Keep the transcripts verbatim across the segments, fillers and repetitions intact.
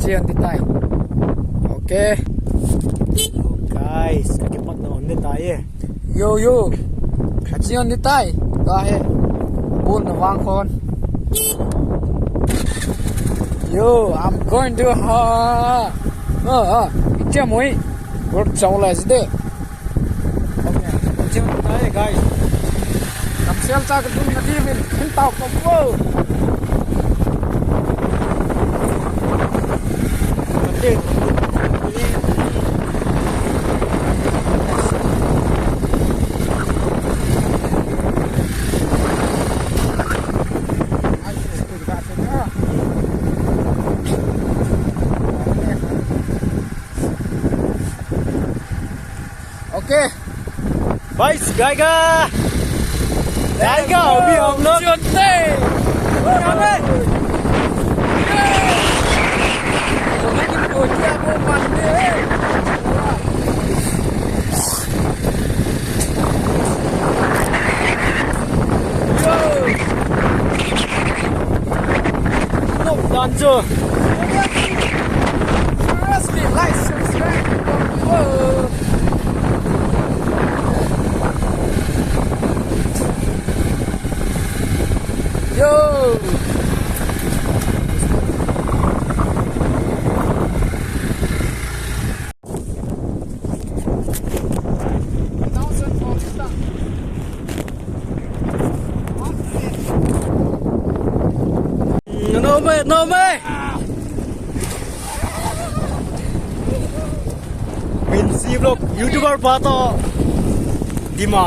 Achi on the tai. Okay. Guys, kakipatna on the tai e. Yo, yo. Achi on the tai. Kahe. Bol na vang kon. Yo, I'm going to ha. Ah, ah. Itia moi. Work chau la jide. Achi on the tai, guys. Damsel cha ka dung na di min. Hin tau ko po. Okay. Guys, जाएगा। जाएगा, अभी हम लोग। चलते। Yo. Look, Danjo. Seriously, like, subscribe. Whoa. Yo. No me, no me. Minsi vlog, YouTuber pa to. Dima,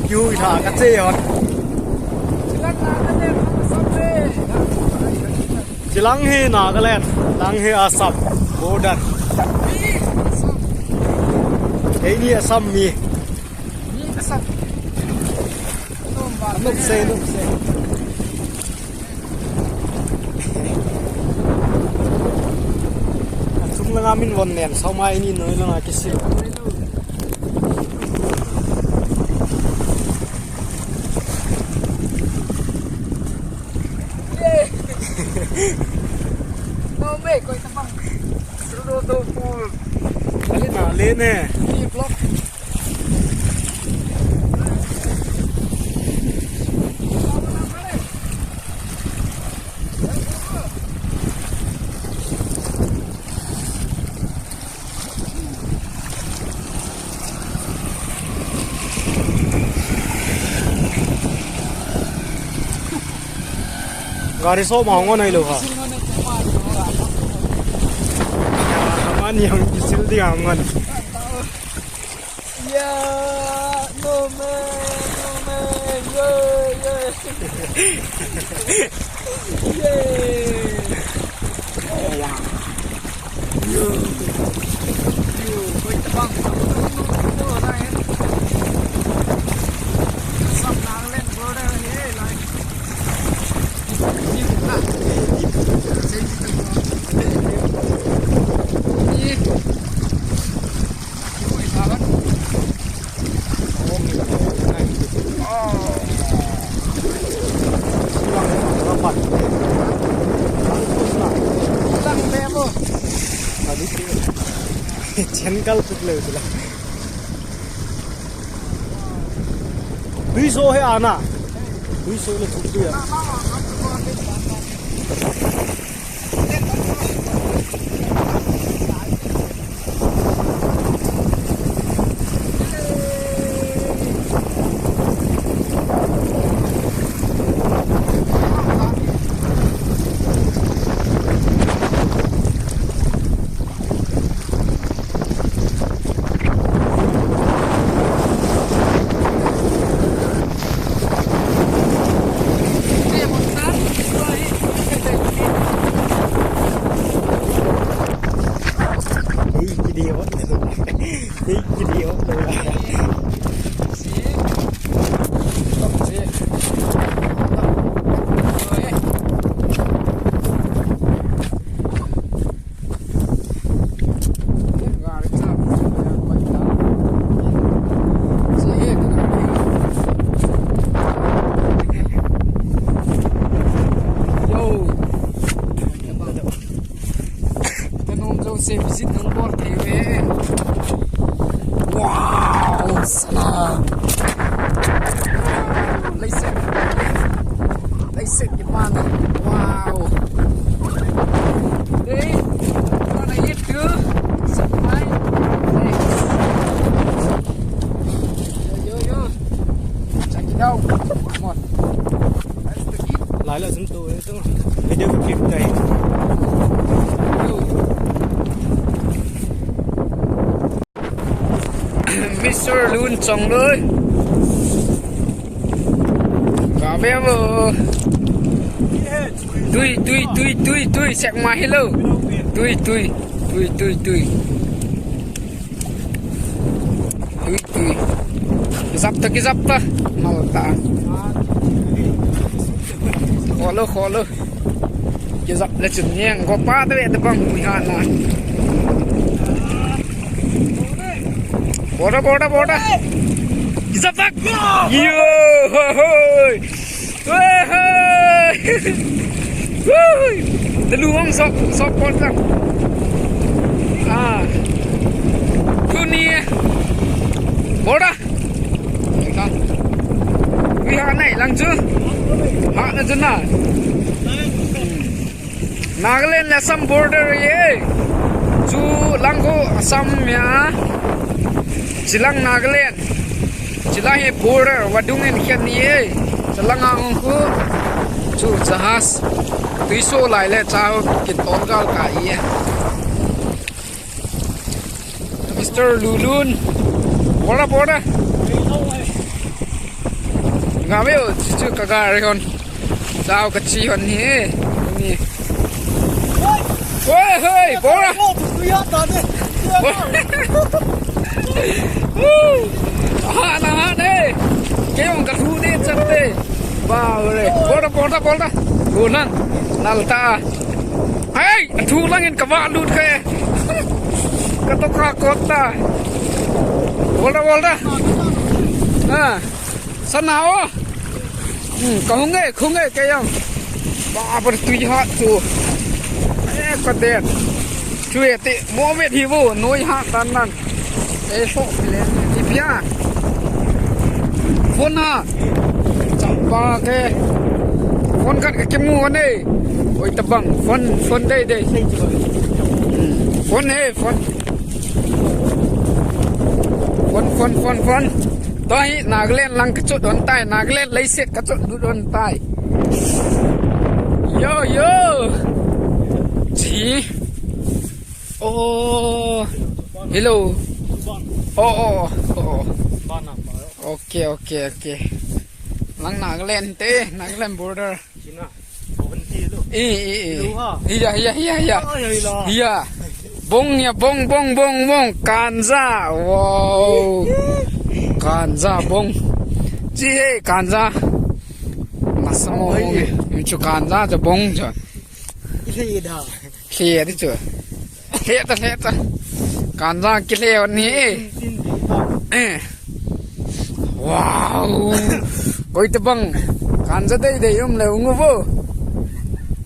kiu itha kache hon. Chilang hi Nagaland, lang hi Assam border. Keini Assam mi. Anop se, anop se. Achung langa min von nen, sao mai ni noi langa kisil. No me, koi tapang. Sudo do full. Kali na, le ne. Ni vlog. Gari so ma ngon ai lo ha. Mani ang kisil di ang ngon. Yeah, no man, no man, yeah, yeah. Yeah. Yeah. Yo. Yo, koi tabang. Sam nang len, brother, hey, like. Chen kal put le tu la. Tui so he ana. Tui so le thuk tui a. Wow. Hey, wanna eat too? Some wine? Thanks. Yo, yo, yo. Check it out. Come on. Let's eat. Lai la sum tu, tu. Video clip tai. Yo. Mister Lun Chongloi. Ka ve vo. Tui, tui, tui, tui, tui, sek ma hi lo. Tui, tui, tui, tui, tui. Tui, tui. Kizap ta, kizap ta. Mal ta. Kholo, kholo. Kizap le chun niang ko pa te ve te bang mi ha na. Bora, bora, bora. Kizap tak. Yo, ho, ho. Ho, ho. Hui. Te lu hong sok, sok por tak. Ah. Tuni. Bora. Ui, ha nai lang chu. Ha na chu na. Nagaland le Assam border ye. Chu lang khu Assam ya. Chilang Nagaland. Chilang hi border vadung in khian ni ye. Chilang ang khu. Chu jahaz. Tui so lai le cha kin ton gal ka ye. Mister Lulun. Bora, bora. Nga ve o, chu, chu ka gari hon. Sao ka chi hon hi. Ni. Oi, hoi, bora. Ha, na ha ne. Ke on ka thu ne chat te. Ba re. Bora, bora, bora. Go nan. Nal ta. Hey, thu langin ka va lut khe. Ka to ka kot ta. Bol da, bol da. Ha. Sana o. Hmm, ka hung e, khung e ke yang. Ba, ba tui hat chu. Eh, ka den. Chu e te, mo vet hi vo, noi hat tan nan. Ei, so, pile, ipia. Phone ha. Chapa ke. Phone khat ka kimu ne. Oi, tabang. Phone, phone dei, dei. Hmm. Phone he, phone. Phone, phone, phone, phone. Tua hi Nagaland lang ka chot don tai. Nagaland leiset ka chot don tai. Yo, yo. Ji. Oh, hello. Oh, oh, oh, oh. Okay, okay, okay. Lang Nagaland te, Nagaland border. Eh, eh, eh. Iya, iya, iya, iya. Iya. Bong ya, bong, bong, bong, bong. Kanja. Wow. Kanja bong. Ji he, kanja. Masa mo. Chu kanja cha bong cha. Hle di chu. Hle ta, hle ta. Kanja kihle ni. Eh. Wow. Koi tabang. Kanja dei dei um le ung vo.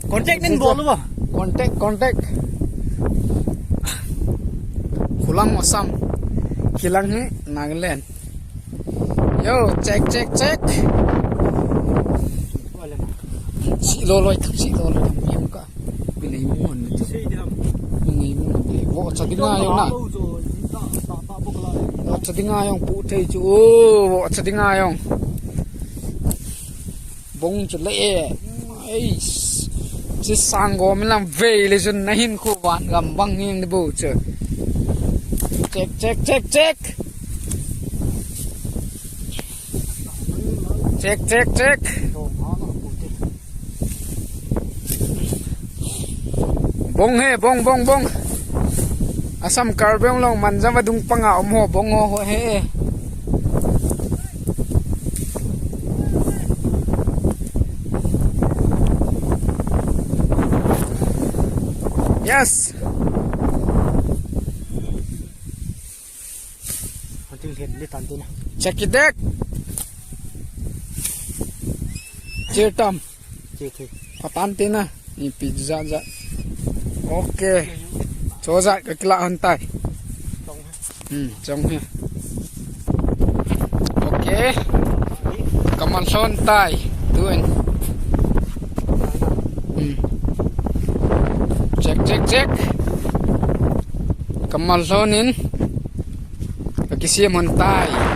Contact nin bol vo. Contact, contact. Khulang Assam. Khilang hi Nagaland. Yo, check, check, check. Si lo lo, si lo lo, yung ka. Pinay mo, ano to? Pinay mo, ano to? Wo, sa dinga yung na. Wo, sa dinga yung putay, wo, sa dinga yung. Bong chu le e. Ei. Chi sang go mi lam vei le chun na hin khu van gam bang ning de bu chu. Check, check, check, check. Check, check, check. Bong he, bong, bong, bong. Assam Karbi Anglong Manja vadung panga um ho bong ho he. Yes. Anting lian le tan tu na. Check it deck. Cheer tam. Check it. Patan te na. Ni pi ja ja. Okay. Cho ja ka kila han tai. Hmm, chong he. Okay. Kamal son tai. Tuin. Check, check. Kamal lhonin kakisem hon tai.